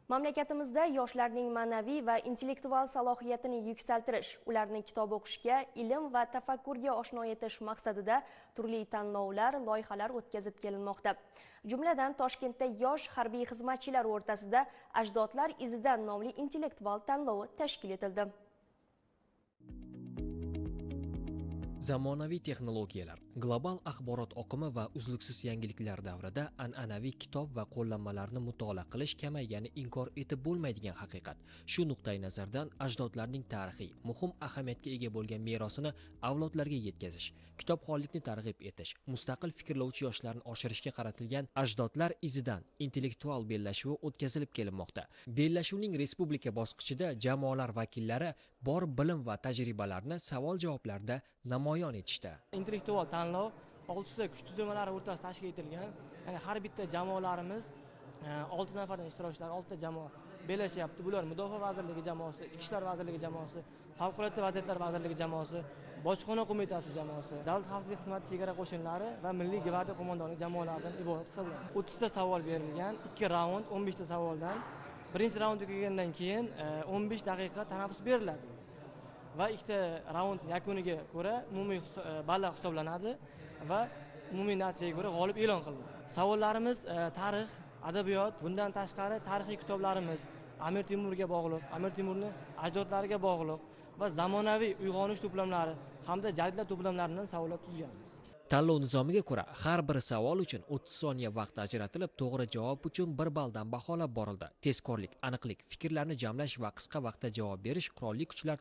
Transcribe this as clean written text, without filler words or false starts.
Mamlakatimizda yoshlarning ma'naviy va intellektual salohiyatini yuksaltirish, ularni kitob o'qishga, ilm va tafakkurga oshno etish maqsadida turli tanlovlar, loyihalar o'tkazib kelinmoqda. Jumladan, Toshkentda yosh harbiy xizmatchilar o'rtasida Ajdodlar izidan nomli intellektual tanlovi tashkil etildi. Zamonaviy texnologiyalar, global axborot oqimi va uzluksiz yangiliklar davrida an'anaviy kitob va qo'llanmalarni mutolaa qilish kamaygani inkor etib bo'lmaydigan haqiqat. Shu nuqtai nazardan ajdodlarning tarixiy, muhim ahamiyatga ega bo'lgan merosini avlodlarga yetkazish, kitobxonlikni targ'ib etish, mustaqil fikrlovchi yoshlarni oshirishga qaratilgan Ajdodlar izidan intellektual bellashuvi o'tkazilib kelinmoqda. Bellashuvning respublika bosqichida jamoalar vakillari bor bilim va tajribalarni savol-javoblarda namoyon etishdi. Intellektual tanlov 6 ta kuch tuzilmalari o'rtasida tashkil etilgan. Ya'ni har bitta jamoalarimiz 6 nafardan ishtirokchilar, 6 ta jamoa bellashyapti. Bular Mudofaa vazirligi jamoasi, Ichki ishlar vazirligi jamoasi, Favqulodda vaziyatlar vazirligi jamoasi, Bojxona qo'mitasi jamoasi, Davlat xavfsizlik xizmati chegara qo'shinlari va Milliy gvardiya qo'mondonligi jamoalaridan iborat hisoblanadi. 30 ta savol berilgan, 2 raund 15 ta savoldan. Birinchi raund tugagandan keyin 15 daqiqa tanaffus beriladi. Va ikkita raund yakuniga ko'ra umumiy ballar hisoblanadi va umumiy natijaga ko'ra g'olib e'lon qilinadi. Savollarimiz tarix, adabiyot, bundan tashqari tarixiy kitoblarimiz Amir Temurga bog'liq, Amir Temurning ajdodlariga bog'liq va zamonaviy uyg'onish to'plamlari hamda jadidlar to'plamlaridan savollar tuzganmiz. Tanlov nizomiga ko'ra har bir savol uchun 30 soniya vaqt ajratilib, to'g'ri javob uchun 1 balldan baholab borildi. Tezkorlik, aniqlik, fikrlarni jamlash va qisqa vaqtda javob berish qurolli kuchlar